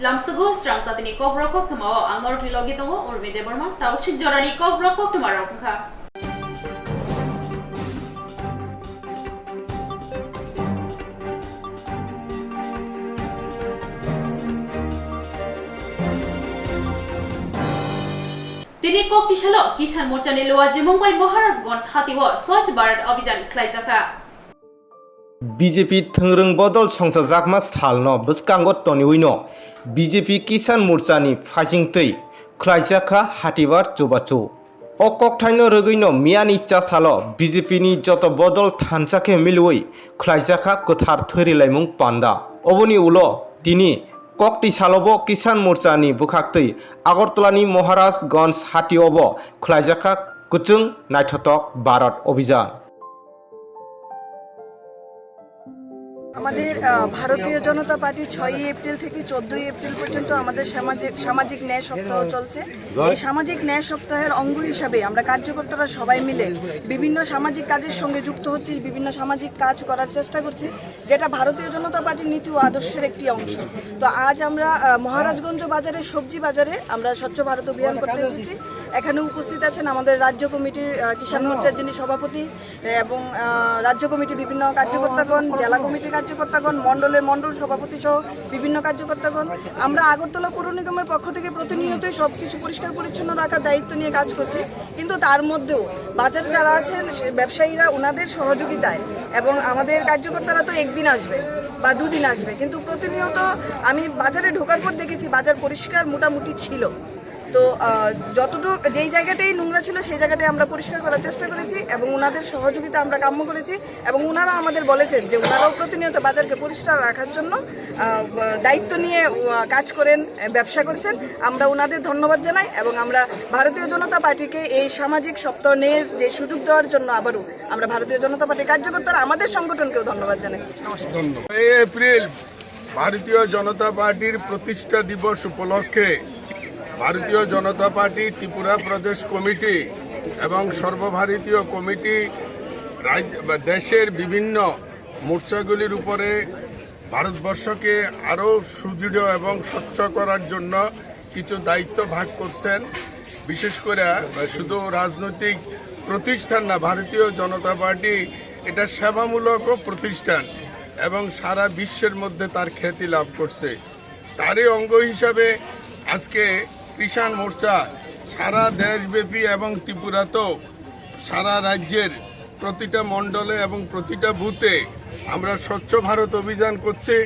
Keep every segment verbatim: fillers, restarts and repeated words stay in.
Tamsugo srang satini kokrok koktwma o ang norok ni logi tongo Urmi Debbarma, tabuk sik jorani kokrok koktwma rok wngkha. Tini koktisalo Kisan Morcha ni Luajimung bai Maharajganj hatio Swachh Bharat Abhijan khlaijakha. B J P thwngrwng bodol songchajakma salno bwskango toniwino B J P Kisan Morcha ni phaisingtwi khlaijakha hatibar chubachu. O kokthaino rwgwino miyani chasalo B J P ni joto bodol thansa khe milwi khlaijakha kwthar thwirilaimung panda. Oboni ulo tini kokti salobo Kisan Morcha ni bwkhaktwi Agartala ni Maharajganj hatiobo khlaijakha kwchwng naithotok Bharat Abhijan. আমাদের আহ, ভারতীয় জনতা পার্টি ছয়ই এপ্রিল থেকে চোদ্দই এপ্রিল পর্যন্ত আমাদের সামাজিক সামাজিক ন্যায় সপ্তাহ চলছে। এই সামাজিক ন্যায় সপ্তাহের অঙ্গ হিসাবে আমরা কার্যকর্তারা সবাই মিলে বিভিন্ন সামাজিক কাজের সঙ্গে যুক্ত হচ্ছি, বিভিন্ন সামাজিক কাজ করার চেষ্টা করছি, যেটা ভারতীয় জনতা পার্টির নীতি ও আদর্শের একটি অংশ। তো আজ আমরা আহ, মহারাজগঞ্জ বাজারে, সবজি বাজারে আমরা স্বচ্ছ ভারত অভিযান করতে এসেছি। এখানে উপস্থিত আছেন আমাদের রাজ্য কমিটির আহ, কিষাণ মোর্চার যিনি সভাপতি এবং আহ, রাজ্য কমিটি বিভিন্ন কার্যকর্তাগণ, জেলা কমিটির কার্যকর্তাগণ, মণ্ডলের মণ্ডল সভাপতি সহ বিভিন্ন কার্যকর্তাগণ। আমরা আগরতলা পৌর নিগমের পক্ষ থেকে প্রতিনিয়তই সবকিছু পরিষ্কার পরিচ্ছন্ন রাখার দায়িত্ব নিয়ে কাজ করছি, কিন্তু তার মধ্যেও বাজারে যারা আছেন সে ব্যবসায়ীরা ওনাদের সহযোগিতায় এবং আমাদের কার্যকর্তারা তো একদিন আসবে বা দুদিন আসবে, কিন্তু প্রতিনিয়ত আমি বাজারে ঢোকার পর দেখেছি বাজার পরিষ্কার মোটামুটি ছিল। তো আহ, যতটুকু যেই জায়গাটাই নোংরা ছিল সেই জায়গাটাই আমরা পরিষ্কার করার চেষ্টা করেছি এবং ওনাদের সহযোগিতা আমরা কাম্য করেছি এবং ওনারা আমাদের বলেছেন যে ওনারাও প্রতিনিয়ত বাজারকে পরিষ্কার রাখার জন্য আহ, দায়িত্ব নিয়ে আহ, কাজ করেন, ব্যবসা করছেন। আমরা ওনাদের ধন্যবাদ জানাই এবং আমরা ভারতীয় জনতা পার্টিকে এই সামাজিক সপ্তাহের যে সুযোগ দেওয়ার জন্য আবারও আমরা ভারতীয় জনতা পার্টির কার্যকর্তারা আমাদের সংগঠনকেও ধন্যবাদ জানাই। নমস্কার। এই এপ্রিল ভারতীয় জনতা পার্টির প্রতিষ্ঠা দিবস উপলক্ষে ভারতীয় জনতা পার্টি ত্রিপুরা প্রদেশ কমিটি এবং সর্বভারতীয় কমিটি রাজ্য বা দেশের বিভিন্ন মোর্চাগুলির উপরে ভারতবর্ষকে আরও সুদৃঢ় এবং স্বচ্ছ করার জন্য কিছু দায়িত্ব ভাগ করছেন। বিশেষ করে শুধু রাজনৈতিক প্রতিষ্ঠান না, ভারতীয় জনতা পার্টি এটা সেবামূলক প্রতিষ্ঠান এবং সারা বিশ্বের মধ্যে তার খ্যাতি লাভ করছে। তারই অঙ্গ হিসাবে আজকে কিষাণ মোর্চা সারা দেশব্যাপী এবং ত্রিপুরাতেও সারা রাজ্যের প্রতিটা মণ্ডলে এবং প্রতিটা বুথে আমরা স্বচ্ছ ভারত অভিযান করছি।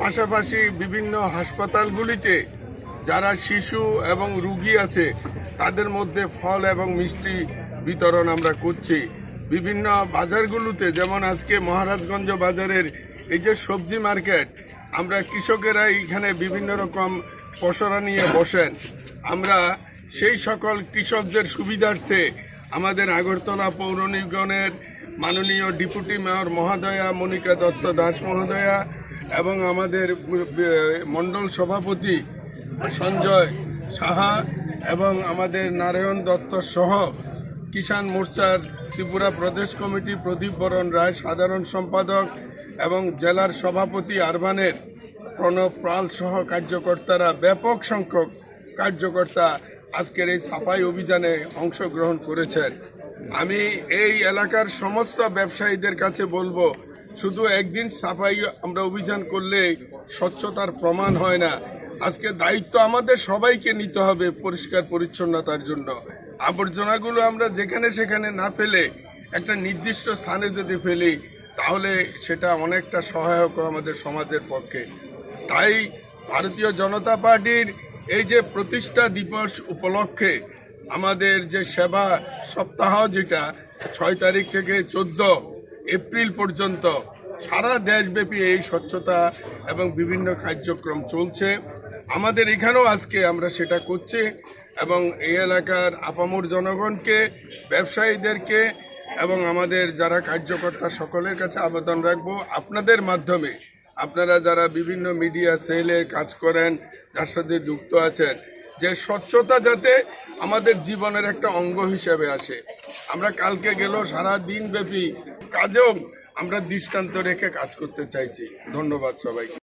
পাশাপাশি বিভিন্ন হাসপাতালগুলিতে যারা শিশু এবং রুগী আছে তাদের মধ্যে ফল এবং মিষ্টি বিতরণ আমরা করছি। বিভিন্ন বাজারগুলোতে, যেমন আজকে মহারাজগঞ্জ বাজারের এই যে সবজি মার্কেট, আমরা কৃষকেরা এখানে বিভিন্ন রকম পসরা নিয়ে বসেন। আমরা সেই সকল কৃষকদের সুবিধার্থে আমাদের আগরতলা পৌর নিগমের মাননীয় ডেপুটি মেয়র মহোদয়া মনিকা দত্ত দাস মহোদয়া এবং আমাদের মণ্ডল সভাপতি সঞ্জয় সাহা এবং আমাদের নারায়ণ দত্ত সহ কিষাণ মোর্চার ত্রিপুরা প্রদেশ কমিটি প্রদীপ বরণ রায় সাধারণ সম্পাদক এবং জেলার সভাপতি আরবানের প্রণব পাল সহ কার্যকর্তারা, ব্যাপক সংখ্যক কার্যকর্তা আজকের এই সাফাই অভিযানে অংশগ্রহণ করেছেন। আমি এই এলাকার সমস্ত ব্যবসায়ীদের কাছে বলবো, শুধু একদিন সাফাই আমরা অভিযান করলে স্বচ্ছতার প্রমাণ হয় না। আজকে দায়িত্ব আমাদের সবাইকে নিতে হবে পরিষ্কার পরিচ্ছন্নতার জন্য। আবর্জনাগুলো আমরা যেখানে সেখানে না ফেলে একটা নির্দিষ্ট স্থানে যদি ফেলি, তাহলে সেটা অনেকটা সহায়ক আমাদের সমাজের পক্ষে। তাই ভারতীয় জনতা পার্টির এই যে প্রতিষ্ঠা দিবস উপলক্ষে আমাদের যে সেবা সপ্তাহ, যেটা ছয় তারিখ থেকে চোদ্দ এপ্রিল পর্যন্ত সারা দেশব্যাপী এই স্বচ্ছতা এবং বিভিন্ন কার্যক্রম চলছে। আমাদের এখানেও আজকে আমরা সেটা করছি এবং এই এলাকার আপামর জনগণকে, ব্যবসায়ীদেরকে এবং আমাদের যারা কার্যকর্তা, সকলের কাছে আবেদন রাখবো আপনাদের মাধ্যমে, আপনারা যারা বিভিন্ন মিডিয়া সেলে কাজ করেন, যার সাথে যুক্ত আছেন, যে স্বচ্ছতা যাতে আমাদের জীবনের একটা অঙ্গ হিসেবে আসে। আমরা কালকে গেল সারা দিন ব্যাপী কাজেও আমরা দৃষ্টান্ত রেখে কাজ করতে চাইছি। ধন্যবাদ সবাইকে।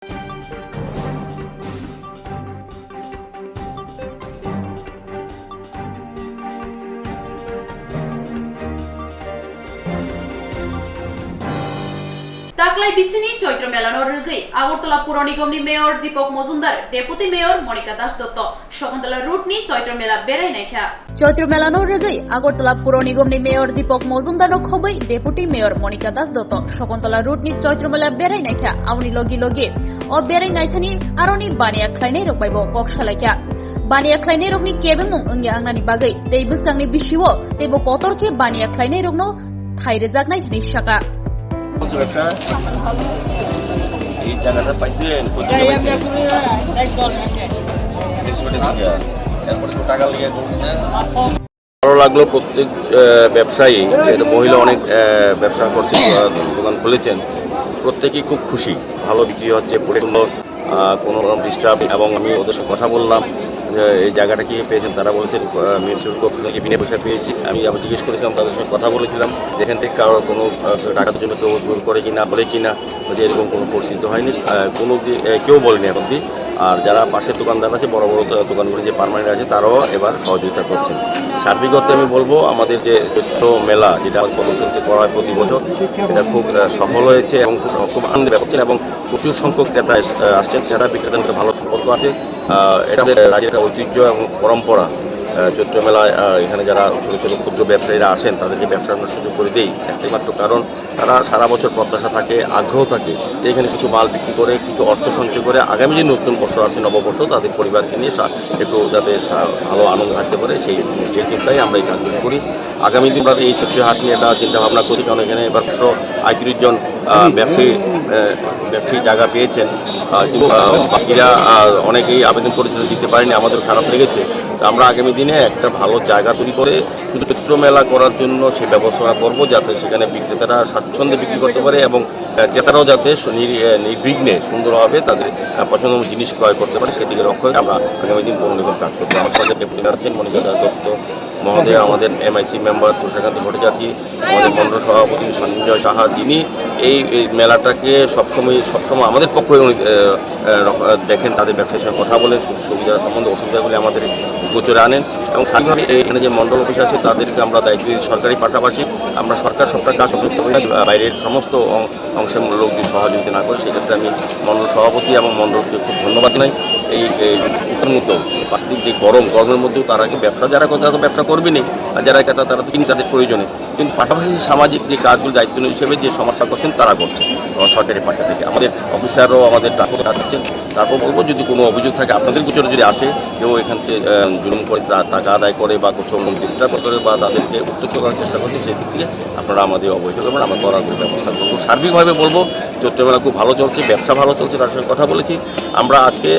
Taklai bisini Choitro Mela no rwgwi Agartala Puro Nigom ni Mayor Deepak Mojumdar, Deputy Mayor Monika Das Dotto, Shakuntala Road ni Choitro Mela berai naikha. Choitro Mela no rwgwi Agartala Puro Nigom ni Mayor Deepak Mojumdar no khobwi Deputy Mayor Monika Das Dotto, Shakuntala Road ni Choitro Mela berai naikha. Aboni logi logi o berai naithani aroni baniya khlainai rok bai bo kok salaikha. Baniya khlainai rokni kebengmung wngya wngnani bagwi tei bwskangni bisio teibo kotor khe baniya khlainai rokno thai rwjaknai hwnwi sakha. এই জায়গাটা পাইছেন? কোথায় পাইছেন? ভালো লাগলো প্রত্যেক, আহ, ব্যবসায়ী, এটা মহিলা অনেক, আহ, ব্যবসা করছে, আহ, দোকান খুলেছেন, প্রত্যেকেই খুব খুশি, ভালো বিক্রি হচ্ছে, পরিবেশ সুন্দর, আহ, কোনো রকম ডিস্টার্ব নেই। এবং আমি ওদের সাথে কথা বললাম যে এই জায়গাটা কি পেয়েছেন, তারা বলেছেন, আহ, মিউচুয়াল কোঅপারেটিভ থেকে বিনা পয়সা পেয়েছি। আমি আবার জিজ্ঞেস করেছিলাম, তাদের সঙ্গে কথা বলেছিলাম, যেখান থেকে কারোর কোনো, আহ, টাকার জন্য কেউ জোর করে কিনা, বলে কিনা, যে এরকম কোনো পরিস্থিতি হয়নি, আহ, কোনো কি, আহ, কেউ বলেনি এখন অব্দি। আর যারা পাশের দোকানদার আছে, বড় বড় দো-, দোকানগুলি যে পার্মানেন্ট আছে, তারাও এবার সহযোগিতা করছেন। সার্বিক অর্থে আমি বলবো, আমাদের যে চৈত্র মেলা, যেটা আমাদের কর্মসূচিতে করা হয় প্রতি বছর, এটা খুব, আহ, সফল হয়েছে এবং খুব, খুব আনন্দ ব্যাপার হচ্ছে এবং প্রচুর সংখ্যক ক্রেতা এস-, আহ, আসছেন। ক্রেতা বিক্রেতার মধ্যে ভালো সম্পর্ক আছে। আহ, এটা আমাদের রাজ্যের একটা ঐতিহ্য এবং পরম্পরা। আহ, চৈত্র মেলায়, আহ, এখানে যারা ছোটো ছোটো ক্ষুদ্র ব্যবসায়ীরা আসেন, তাদেরকে ব্যবসার আমরা সুযোগ করে দিই, একটাই মাত্র কারণ তারা সারা বছর প্রত্যাশা থাকে, আগ্রহ থাকে যে এখানে কিছু মাল বিক্রি করে, কিছু অর্থ সঞ্চয় করে আগামী যে নতুন বছর আসছে, নববর্ষ, তাদের পরিবারকে নিয়ে সা-, একটু যাতে সা-, ভালো আনন্দ থাকতে পারে, সেই, সেই চিন্তায় আমরা এই কাজগুলি করি। আগামী দিন আমরা এই চৈত্র হাট নিয়ে একটা চিন্তা ভাবনা করি, কারণ এখানে এবার একশো আটত্রিশ জন, আহ, ব্যবসায়ী, আহ, ব্যবসায়ী জায়গা পেয়েছেন। আহ, কিন্তু, আহ, বাকিরা, আহ, অনেকেই আবেদন করেছিল, দিতে পারেনি, আমাদের খারাপ লেগেছে। তো আমরা আগামী দিনে একটা ভালো জায়গা তৈরি করে শুধু চৈত্র মেলা করার জন্য সেই ব্যবস্থা করব, যাতে সেখানে বিক্রেতারা স্বাচ্ছন্দ্যে বিক্রি করতে পারে এবং, আহ, ক্রেতারাও যাতে সু-, নির-, আহ, নির্বিঘ্নে সুন্দরভাবে তাদের, আহ, পছন্দ মতো জিনিস ক্রয় করতে পারে, সেদিকে লক্ষ্য রেখে আমরা আগামী দিন বন নিগম কাজ করবো। আমার সাথে ক্যাপ্টেন আছেন, মণিকান্ত দত্ত মহোদয়, আমাদের এমআইসি মেম্বার তুষারকান্ত ভট্টাচার্য, আমাদের মণ্ডল সভাপতি সঞ্জয় সাহা, যিনি এই, এই মেলাটাকে সবসময়, সবসময় আমাদের পক্ষ হয়ে উনি, আহ, আহ, রক-, আহ, দেখেন, তাদের ব্যবসায়ীর সঙ্গে কথা বলেন, সুযোগ সুবিধা সম্বন্ধে, অসুবিধাগুলি আমাদের গোচরে আনেন এবং সার্বিকভাবে এই এখানে যে মণ্ডল অফিস আছে, তাদেরকে আমরা দায়িত্ব দিই সরকারি পাশাপাশি। আমরা সরকার সবটা কাজ করতে পারি না, বাইরের সমস্ত অং-, অংশের লোক যদি সহযোগিতা না করে, সেক্ষেত্রে আমি মণ্ডল সভাপতি এবং মণ্ডলকে খুব ধন্যবাদ জানাই। এই, এই উত্তর মতো প্রাকৃতিক যে গরম, গরমের মধ্যেও তারা কি ব্যবসা, যারা করে তারা তো ব্যবসা করবেনই, আর যারা ক্রেতা তারা তো কিনে তাদের প্রয়োজনে। কিন্তু পাশাপাশি সামাজিক যে কাজগুলো দায়িত্ব হিসেবে যে সমাজসেবা করছেন, তারা করছেন আমার সরকারের পাশে থেকে। আমাদের অফিসাররাও আমাদের ট্রান্সপোর্টে কাজ করছেন। তারপর বলবো, যদি কোনো অভিযোগ থাকে আপনাদের গোচরে যদি আসে, কেউ এখান থেকে, আহ, জুলুম করে, তা-, টাকা আদায় করে বা কোথাও ডিস্টার্ব করে বা তাদেরকে উত্ত্যক্ত করার চেষ্টা করছে, সেদিক থেকে আপনারা আমাদের অবহিত করবেন, আমরা কড়া করে ব্যবস্থা করবো। সার্বিকভাবে বলবো, চৈত্র মেলা খুব ভালো চলছে, ব্যবসা ভালো চলছে, তার সঙ্গে কথা বলেছি। আমরা আজকে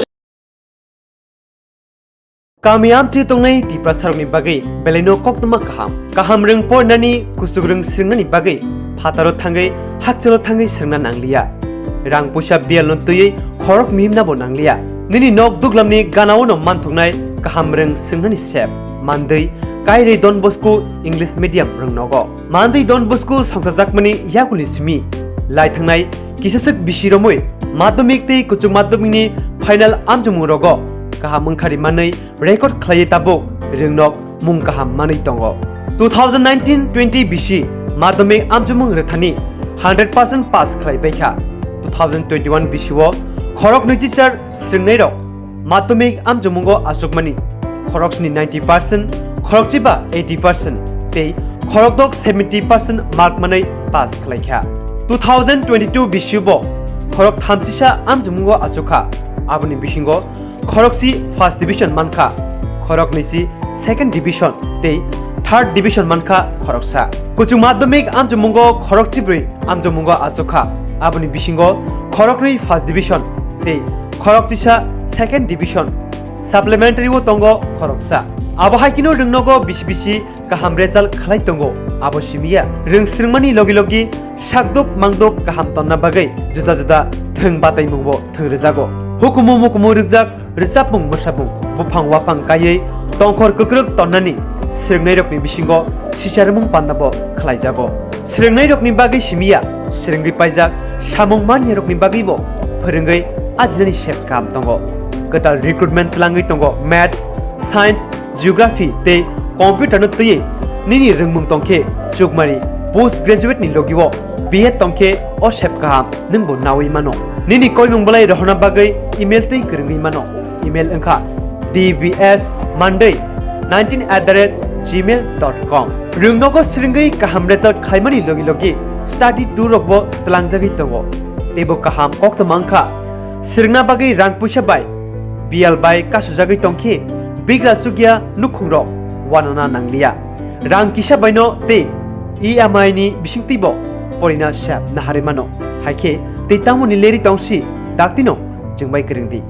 Kami amchi tongnai Tiprasarokni bagwi belaino koktwma kaham. Kaham rwng porinani, kuchuk rwng swrwngnani bagwi phataro thangwi, hakchalo thangwi swrwngna nangliya. Rang puisa biyalno twiwi khorok mihimnabo nangliya. Nini nok duglamni ganaono manthoknai kaham rwng swrwngnani sep. Mandwi, Kairwi Don Bosco English Medium rwng nogo. Mandwi Don Bosco songchajakmani yakuni simi lai thangnai kisaswk bisi romwi madhyamik tei kuchuk madhyamikni final amchomung rogo kaham wngkhari manwi record khlaiwi tabuk rwngnok mung kaham manwi tongo. Two thousand nineteen twenty bisi madhyamik amchomung rwthani hundred percent pass khlai paikha. Two thousand twenty-one bisio khorok nwichichar swrwngnairok madhyamik amchomungo achukmani khoroksni ninety percent, khorokchiba eighty percent tei khorokdok seventy percent mark manwi pass khlaikha. Two thousand twenty-two bisibo khorok thamchisa amchomungo achukha, aboni bisingo khorokchi first division mankha, khoroknwisi second division tei third division mankha khoroksa. Kuchuk madhyamik amchomungo khorokchibrwi amchomungo achukha, aboni bisingo khoroknwi first division tei khorokchisa second division. Supplementary o tongo khoroksa. Abo hai kheno rwngnogo bisi bisi kaham result khlai tongo. Abo simiya rwng swrwngmani logi logi sakdok mangdok kaham tonna bagwi juda juda thwng bataimungbo thwng rwjago. Hukumu mukumu rwkjak rwchapmung mwsapmung buphang waphang kaiwi tongkhor kwkrwk tonnani swrwngnairokni bisingo sicharwmung pandabo khlaijago. Swrwngnairokni bagwi simiya swrwngwi paijak samung maniyarokni bagwibo phwrwngwi ajinani sep kaham tongo. Kwtal recruitment twlangwi tongo Maths, Science, Geography tei Computer no twiwi nini rwngmung tongkhe chukmani Post graduate ni logi o B Ed tongkhe o sep kaham nwngbo nawi mano. Nini koimung belai rohorna bagwi email twi kwrwngwi mano. Email wngkha D B S Monday nineteen at the rate gmail dot com. Rwngnogo swrwngwi kaham result khaimani logi logi study tour rokbo twlangjagwi tongo. Teibo kaham koktwma wngkha, swrwngna bagwi rang puisa bai biyal bai kasujagwi tongkhe bigra chukya nukhungrok wanana nangliya. Rang kisa baino tei E M I ni bisingtwibo porina sep naharwi mano. Haikhe tei tamoni leri tongsi daktino chwngbai kwrwngdi.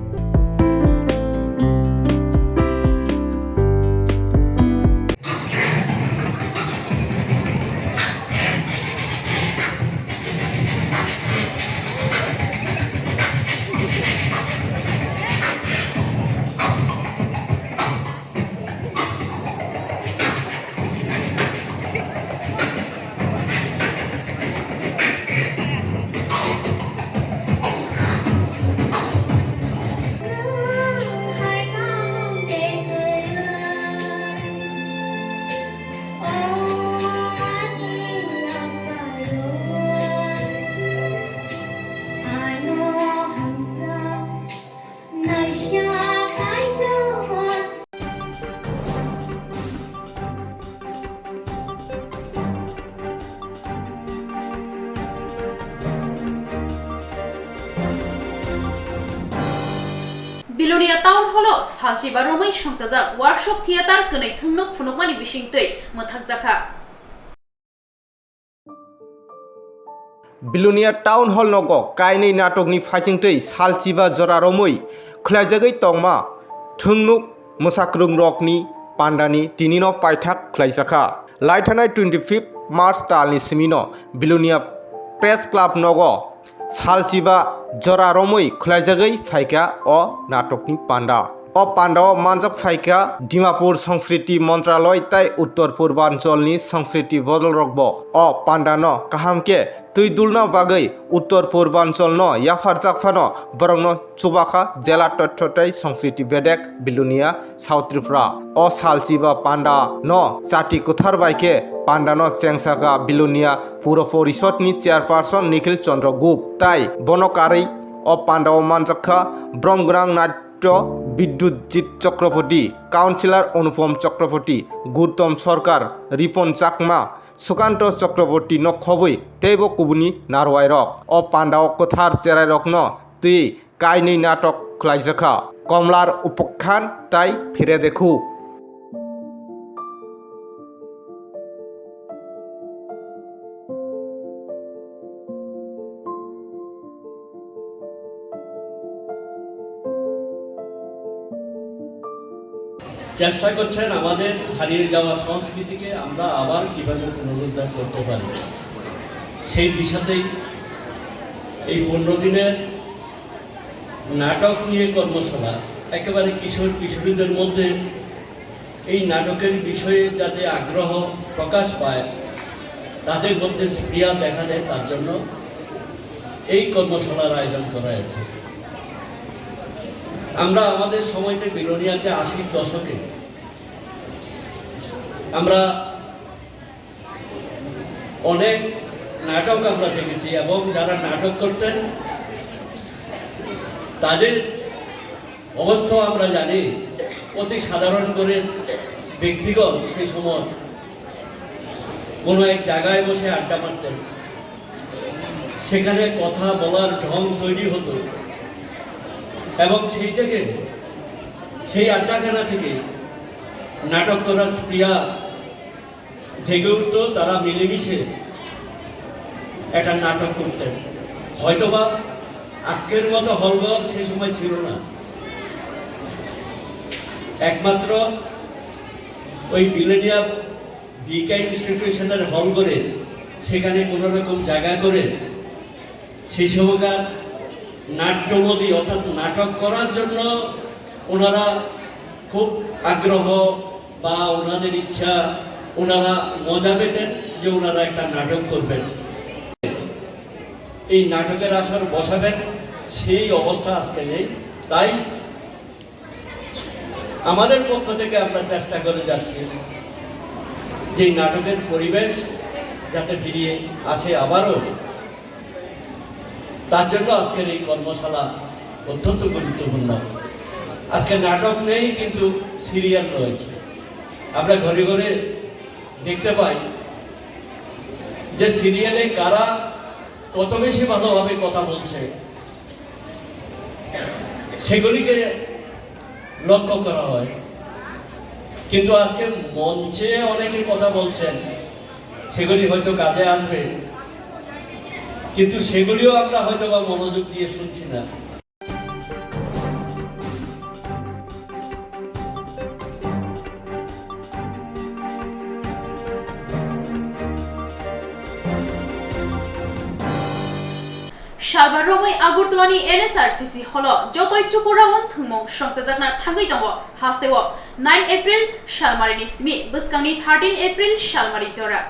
Bilonia Town Hall o salchiba romwi songchajak Workshop Theatre kwnwi thungnuk phunukmani bisingtwi mwthakjakha. Bilonia Town Hall nogo kainwi natokni phaichingtwi salchiba jora romwi khwlaijagwi tongma thwngnuk mwsakrwngrokni pandani tinino paithak khwlaijakha. Laithanai twenty fifth March talni simino Bilonia Press Club nogo salchiba jora romwi khwlaijagwi phaikha o natokni panda. O pandao manjak phaikha Dimapur Sangskriti Montraloy tai Uttor Purbancholni Sangskriti bodolrokbo. O pandano kaham khe twi dulna bagwi Uttor Purbancholno yapharjak phano borokno chubakha Jela Totthotwi Sangskriti Bedek Bilonia South Tripura. O salchiba panda no chati kwthar bai khe panda no chengsaka Bilonia Puro Porishod ni chairperson Nikhil Chandra Gup tai bono karwi o panda o manjakha brom gwnang Natya Bidyutjit Chakraborty, Councillor Anupam Chakraborty, Gautam Sarkar, Ripon Chakma, Sukanto Chakraborty no khobwi teibo kubuni narwai rok. O panda o kwthar cherai rok no twi kainwi natok khwlaijakha, Komlar Upakhan tai Phire Dekhu. চেষ্টা করছেন আমাদের হারিয়ে যাওয়া সংস্কৃতিকে আমরা আবার কিভাবে পুনরুদ্ধার করতে পারি, সেই দিশাতেই এই পনেরো দিনের নাটক নিয়ে কর্মশালা। একেবারে কিশোর কিশোরীদের মধ্যে এই নাটকের বিষয়ে যাতে আগ্রহ প্রকাশ পায়, তাদের মধ্যে স্পৃহা দেখা দেয়, তার জন্য এই কর্মশালার আয়োজন করা হয়েছে। আমরা আমাদের সময়তে বিলোনিয়াতে আশির দশকে আমরা অনেক নাটক আমরা দেখেছি এবং যারা নাটক করতেন তাদের অবস্থাও আমরা জানি। অতি সাধারণ করে ব্যক্তিগণ সেই সময় কোনো এক জায়গায় বসে আড্ডা মারতেন, সেখানে কথা বলার ঢং তৈরি হতো এবং সেই থেকে, সেই আড্ডাখানা থেকে নাটক করার স্পৃহা জেগে উঠতো, তারা মিলেমিশে একটা নাটক করতেন। হয়তোবা আজকের মতো হলঘর সে সময় ছিল না, একমাত্র ওই বিলোনিয়া বিকে ইনস্টিটিউশনের হল করে, সেখানে কোনো রকম জায়গা করে সেই সময়কার নাট্যমোদী অর্থাৎ নাটক করার জন্য ওনারা খুব আগ্রহ বা ওনাদের ইচ্ছা, ওনারা মজা পেতেন যে ওনারা একটা নাটক করবেন, এই নাটকের আসর বসাবেন, সেই অবস্থা আজকে নেই। তাই আমাদের পক্ষ থেকে আমরা চেষ্টা করে যাচ্ছি যে নাটকের পরিবেশ যাতে ফিরিয়ে আসে আবারও, তার জন্য আজকের এই কর্মশালা অত্যন্ত গুরুত্বপূর্ণ। আজকে নাটক নেই, কিন্তু সিরিয়াল রয়েছে। আমরা ঘরে ঘরে দেখতে পাই যে সিরিয়ালে কারা কত বেশি ভালোভাবে কথা বলছে, সেগুলিকে লক্ষ্য করা হয়। কিন্তু আজকে মঞ্চে অনেকে কথা বলছেন, সেগুলি হয়তো কাজে আসবে, কিন্তু সেগুলিও আমরা হয়তো বা মনোযোগ দিয়ে শুনছি না। Salba romwi Agartala ni N S R C C holo jotoi Tripura wng thwngmung songchajakna thangwi tongo. Hasteo nine April salmari ni simi bwskangni thirteen April salmari jora.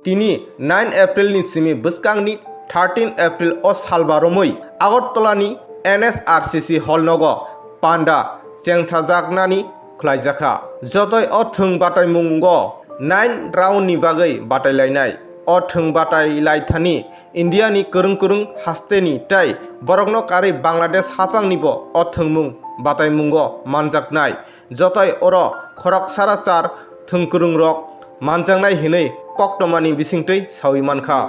Tini nine April ni simi bwskangni thirteen April o salba romwi Agartala ni N S R C C hall nogo panda chengsajaknani khwlaijakha. Jotoi o thwng bataimungo nine round ni bagwi batailainai. O thwng batailaithani India ni kwrwng kwrwng hasteni tei borokno karwi Bangladesh haphangnibo o thwngmung bataimungo manjaknai. Jotoi oro khorok sara char thwngkwrwngrok manjaknai hinwi koktwmani bisingtwi sawi mankha.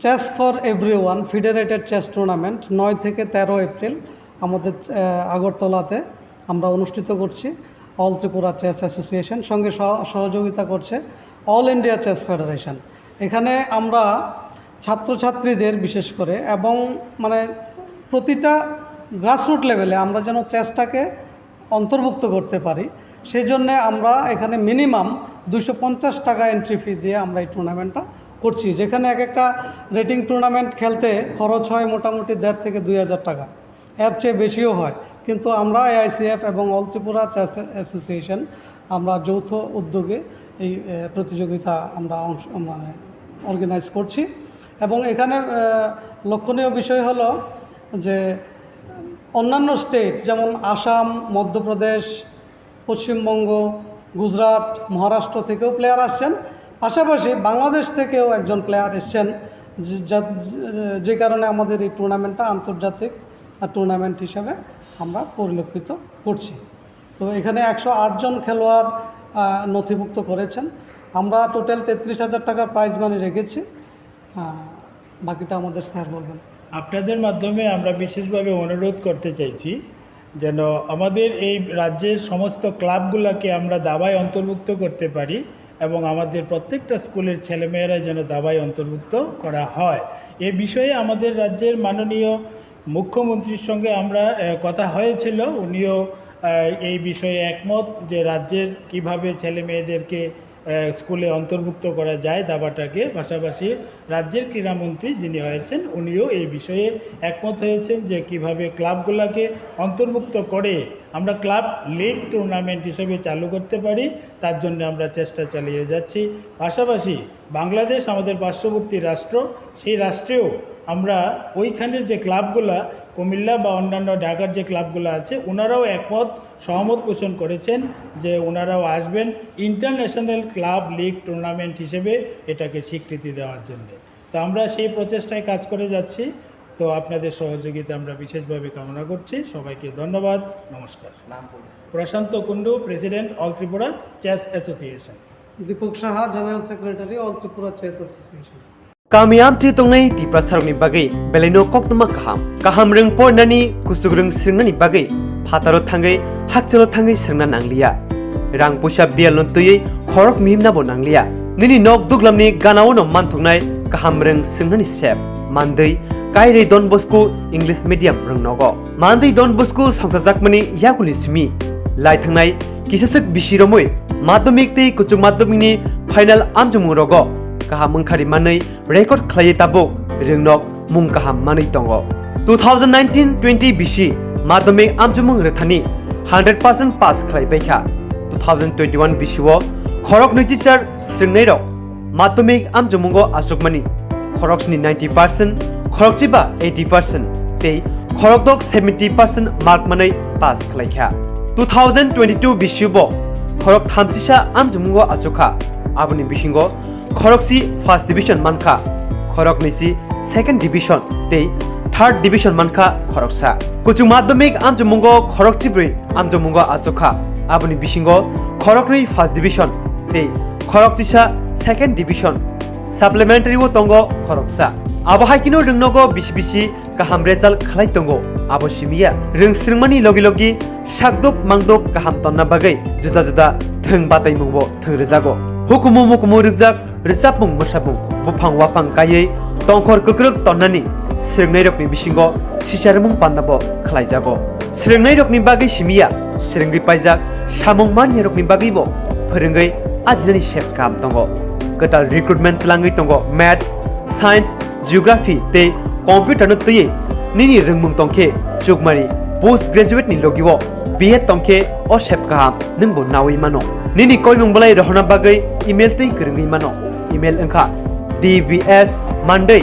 Chess for Everyone Federated Chess Tournament নয় থেকে তেরো এপ্রিল আমাদের আগরতলাতে আমরা অনুষ্ঠিত করছি। অল Tripura chess association সঙ্গে সহ- সহযোগিতা করছে অল ইন্ডিয়া চেস ফেডারেশন। এখানে আমরা ছাত্রছাত্রীদের বিশেষ করে এবং মানে প্রতিটা গ্রাসরুট লেভেলে আমরা যেন চেসটাকে অন্তর্ভুক্ত করতে পারি, সেই জন্যে আমরা এখানে মিনিমাম দুইশো পঞ্চাশ টাকা এন্ট্রি ফি দিয়ে আমরা এই টুর্নামেন্টটা করছি, যেখানে এক একটা রেটিং টুর্নামেন্ট খেলতে খরচ হয় মোটামুটি দেড় থেকে দুই হাজার টাকা, এর চেয়ে বেশিও হয়। কিন্তু আমরা এআইসিএফ এবং অল ত্রিপুরা চেস অ্যাসোসিয়েশন আমরা যৌথ উদ্যোগে এই এ, প্রতিযোগিতা আমরা অংশ মানে অর্গানাইজ করছি। এবং এখানে আহ, লক্ষণীয় বিষয় হলো যে অন্যান্য স্টেট যেমন আসাম, মধ্যপ্রদেশ, পশ্চিমবঙ্গ, গুজরাট, মহারাষ্ট্র থেকেও প্লেয়ার আসছেন। পাশাপাশি বাংলাদেশ থেকেও একজন প্লেয়ার এসছেন, যে- যা- যে কারণে আমাদের এই টুর্নামেন্টটা আন্তর্জাতিক টুর্নামেন্ট হিসাবে আমরা পরিলক্ষিত করছি। তো এখানে একশো আট জন খেলোয়াড় আহ, নথিভুক্ত করেছেন। আমরা টোটাল তেত্রিশ হাজার টাকার প্রাইজ মানি রেখেছি। আহ, বাকিটা আমাদের স্যার বলবেন। আপনাদের মাধ্যমে আমরা বিশেষভাবে অনুরোধ করতে চাইছি যেন আমাদের এই রাজ্যের সমস্ত ক্লাবগুলোকে আমরা দাবায় অন্তর্ভুক্ত করতে পারি এবং আমাদের প্রত্যেকটা স্কুলের ছেলেমেয়েরা যেন দাবায় অন্তর্ভুক্ত করা হয়। এ বিষয়ে আমাদের রাজ্যের মাননীয় মুখ্যমন্ত্রীর সঙ্গে আমরা আহ, কথা হয়েছিল, উনিও আহ, এই বিষয়ে একমত যে রাজ্যের কিভাবে ছেলে মেয়েদেরকে আহ, স্কুলে অন্তর্ভুক্ত করা যায় দাবাটাকে। পাশাপাশি রাজ্যের ক্রীড়ামন্ত্রী যিনি হয়েছেন উনিও এই বিষয়ে একমত হয়েছেন যে কিভাবে ক্লাবগুলোকে অন্তর্ভুক্ত করে আমরা ক্লাব লিগ টুর্নামেন্ট হিসেবে চালু করতে পারি, তার জন্য আমরা চেষ্টা চালিয়ে যাচ্ছি। পাশাপাশি বাংলাদেশ আমাদের পার্শ্ববর্তী রাষ্ট্র, সেই রাষ্ট্রেও আমরা ওইখানের যে ক্লাবগুলা কুমিল্লা বা অন্যান্য ঢাকার যে ক্লাবগুলো আছে ওনারাও একমত সহমত পোষণ করেছেন যে ওনারাও আসবেন ইন্টারন্যাশনাল ক্লাব লিগ টুর্নামেন্ট হিসেবে এটাকে স্বীকৃতি দেওয়ার জন্য। তো আমরা সেই প্রচেষ্টায় কাজ করে যাচ্ছি। তো আপনাদের সহযোগিতা আমরা বিশেষভাবে কামনা করছি। সবাইকে ধন্যবাদ। নমস্কার। Prashanta Kundu, president, all Tripura chess association. Dipak Saha, general secretary, all Tripura chess association. Kami amchi tongnai Tiprasarokni bagwi belaino koktwma kaham. Kaham rwng porinani, kuchuk rwng swrwngnani bagwi phataro thangwi, hakchalo thangwi swrwngna nangliya. Rang puisa biyalno twiwi khorok mihimnabo nangliya. Nini nok duglamni ganao no manthoknai kaham rwng swrwngnani sep. Mandwi, Kairwi Don Bosco English Medium rwng nogo. Mandwi Don Bosco songchajakmani yakuli simi lai thangnai kisaswk bisi romwi madhyamik tei kuchuk madhyamikni final amchomung rogo kaham wngkhari manwi record khlaiwi tabuk rwngnok mung kaham manwi tongo. Two thousand nineteen twenty bisi madhyamik amchomung rwthani hundred percent pass khlai paikha. Two thousand twenty-one bisio khorok nwichichar swrwngnairok madhyamik amchomungo achukmani khoroksni ninety percent, khorokchiba eighty percent tei khorokdok seventy percent mark manwi pass khlaikha. Two thousand twenty-two bisibo Khorok thamchisa amchumungo achukha, aboni bisingo khorokchi first division mankha, khoroknwisi second division tei third division mankha khoroksa. Kuchuk madhyamik amchumungo khorokchibrwi amchumungo achukha, aboni bisingo khoroknwi first division tei khorokchisa second division. Supplementary o tongo khoroksa. Abo hai kheno rwngnogo bisi bisi kaham result khlai tongo. Abo simiya rwng swrwngmani logi logi sakduk mangduk kaham tonna bagwi juda juda thwng bataimungbo thwng rwjago. Hukumu mukumu rwkjak rwchapmung mwsapmung buphang waphang kaiwi tongkhor kwkrwk tonnani swrwngnairokni bisingo sicharmung pandabo khlaijago. Swrwngnairokni bagwi simiya swrwngwi paijak samung manyarokni bagwibo phwrwngwi ajinani sep kaham tongo. Kwtal recruitment twlangwi tongo Maths, Science, Geography tei Computer no twiwi nini rwngmung tongkhe chukmani post graduate ni logi o B Ed tongkhe o sep kaham nwngbo nawi mano. Nini koimung bolai rohorna bagwi email twi kwrwngwi mano. Email wngkha D B S Monday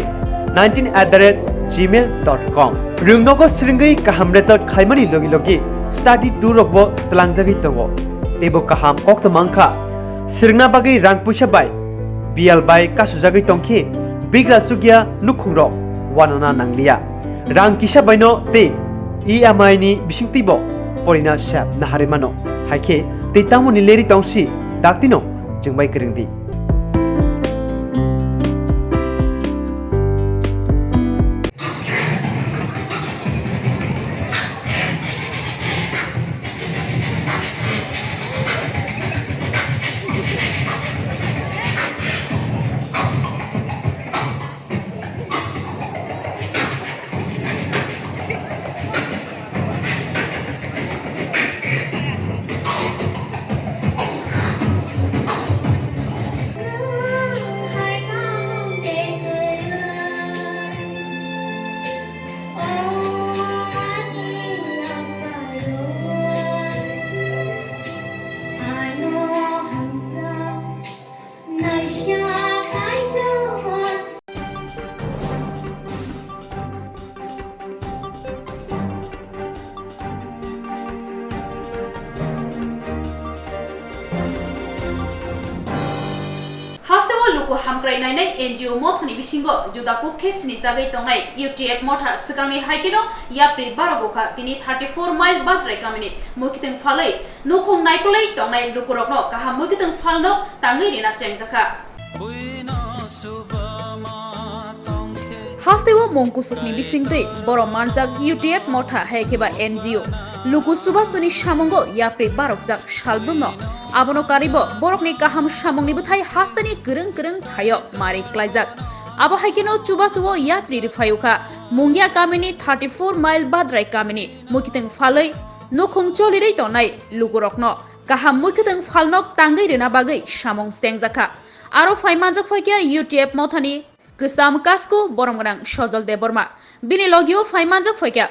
nineteen at the rate gmail dot com. Rwngnogo swrwngwi kaham result khlaimani logi logi study tour rokbo twlangjagwi tongo. Teibo kaham koktwma wngkha swrwngna bagwi rang puisa bai biyal bai kasujagwi tongkhe bigra chukya nukhungrok wanana nangliya. Rang kisa baino tei E M I ni bisingtwibo porina sep naharwi mano. Haikhe tei tamoni leri tongsi daktino chwngbai kwrwngdi. Hasteo luku hamkrai nainai N G O mothani bisingo juda kuk khe sinijagwi tongnai U T F motha swkangni hai kheno yapri barok bokha tini thirty four mile Badrai kamini mwkhitwng phalwi nukhung naikolwi tongnai lukurokno kaham mwkhitwng phalno tangwi rina chengjakha. Hasteo mung kusukni bisingtwi borok manjak U T F motha hai kheba N G O. Luku Subasuni samungo yapri barokjak salbrumno. Abono karibo borokni kaham samungni bwthai hasteni kwrwng kwrwng thaio mari klaijak. Abo hai kheno chubachuo yapri rwphaio kha Mungya kamini thirty four mile Badrai kamini mwkhitwng phalwi nukhung cholirwi tongnai lukurokno kaham mwkhitwng phalnok tangwi rwna bagwi samung chengjakha. Aro phai manjak phaikha U T F mothani kwcham kasku borom gwnang Sojol Debbarma. Bini logio phai manjak phaikha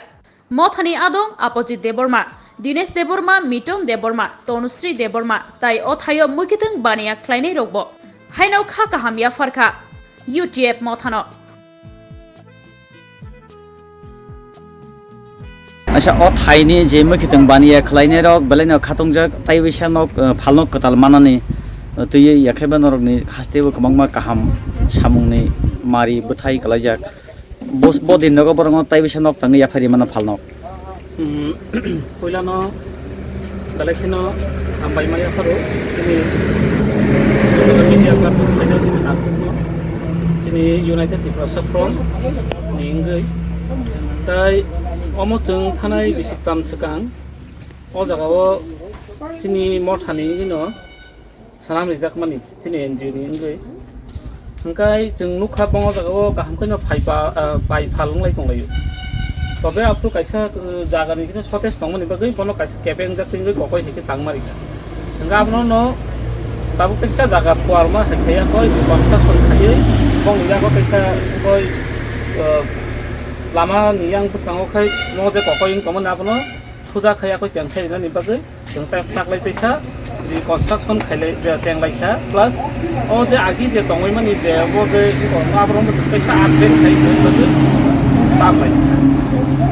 mothani adong Apojit Debbarma, Dinesh Debbarma, Mitom Debbarma, Tanusri Debbarma, tai o thaio mwkhitwng baniya khlainai rokbo. Haino kha kaham yapharkha U T F mothano. Acha, o thaini je mwkhitwng baniya khlainai rok belaino khatungjak, tai bisa nok, eh, phalnok kwtal manani, eh, twiwi yakheba norokni hasteo kwbangma kaham samungni mari bwthai kwlaijak. Bos-, bo din nogo borokno tai bisa nok tangwi yaphari mano phalnok. Hmm, puilano belai kheno hambai ma yapharo chini social media person phaino chini nakhukno chini United Tiprasa Front ni wngwi. Tai omo chwng thanai bisi tam swkang o jagao chini mothani no Sanam rijakmani chini N G O ni wngwi. Hwnkhe chwng nukha, bongni jagao kaham kheno phai pa, ah, pai phal wnglai tonglaio. Tobe aphuru kaisa, uh, jagani kisa shortage tongmani bagwi bono kaisa kebeng jak tingwi kokoi hai khe tangma rikha. Hwnkhe abono no tabuk kisa jaga puarma hai khaiya koi construction khaiwi bongni yago kaisa koi, uh, lama ni yang bwskango khai mo je kokoi wng tongmani abono suja khaiya koi cheng khai rinani bagwi. Chwng tak, taklai teisa reconstruction khailai, je chenglaikha, plus o je agi je tongwi mani je bo je iko ma borok no chwng teisa upgrade khai chwng bagwi taklai.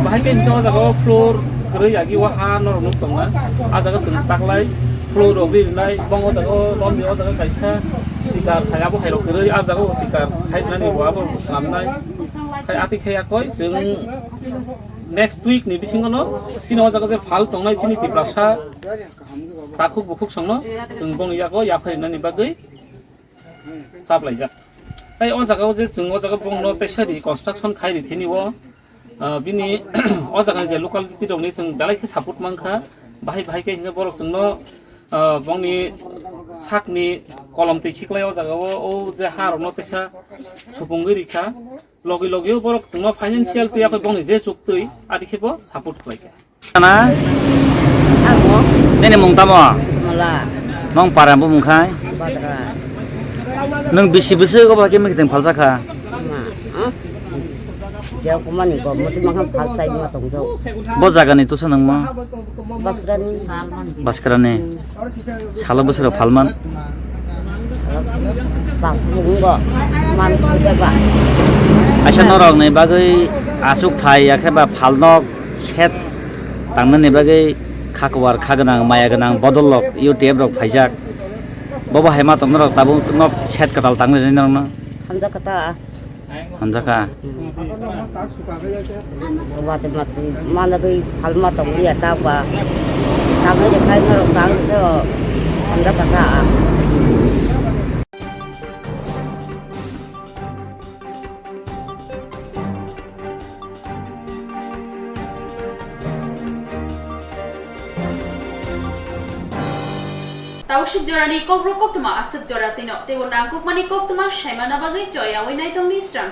Bahai khe hwnkhe o jaga o floor kwrwi agi o ha norok nuk tongna, a jaga chwng taklai. Pro rok rinai, bong o jaga o, lom ni o jaga kaisa tikar khai, abo hai rok kwrwi, ah jaga o tikar khai nani bo abo swnamnai. Khai ati khai yakoi, chwng next week ni bisingo no, chini o jaga je phal tongnai chini Tiprasa takhuk bukhuk songno, chwng bong yago yaphai nani bagwi chaplaijak. Tai o jaga o je chwng o jaga bong no teisa ri construction khai ri thini o, Ah, bini o jaga ni je locality rok ni chwng belai khe support mankha, bahai bahai khe hinkhe borok chwngno, ah, bongni sakni kolom twi khiklai o jaga o, o je ha rokno teisa supungwi rikha, logi logi o borok chwngno financial twi yakoi bongni je chuktwi adi khe bo support khlaikha. Ana? Amo. Nini mung tamo? Mala. Nong para bumung khai? Badra. Nwng bisi bwswk obo hai khe mikitwng phalsa kha? Ma, ah? Jia kumani go, muti makham phal chai ma tong jao. Bo jaga ni tusa nwng mo? Baskrani. Baskrani. Salo bwswk rok phalman? Bang bung go, man khuja ba. Aisa norok ni bagwi aswk thai ya khe ba phalnok set tangnani bagwi khakwar kha gwnang maya gwnang bodol rok U T F rok phaijak. Bobo hai ma tong norok tabuk nok set kwtal tang nini norokno. Hamjakha ta. Hamjakha. Wati mati mana dui phalma tong liya ta ba. Tangwi de khai norok tang to hamjakha ta. Taushik jorani kokborok koktwma aswk jora twino teibo nangkukmani koktwma saimana bagwi choyawi naitongni srang.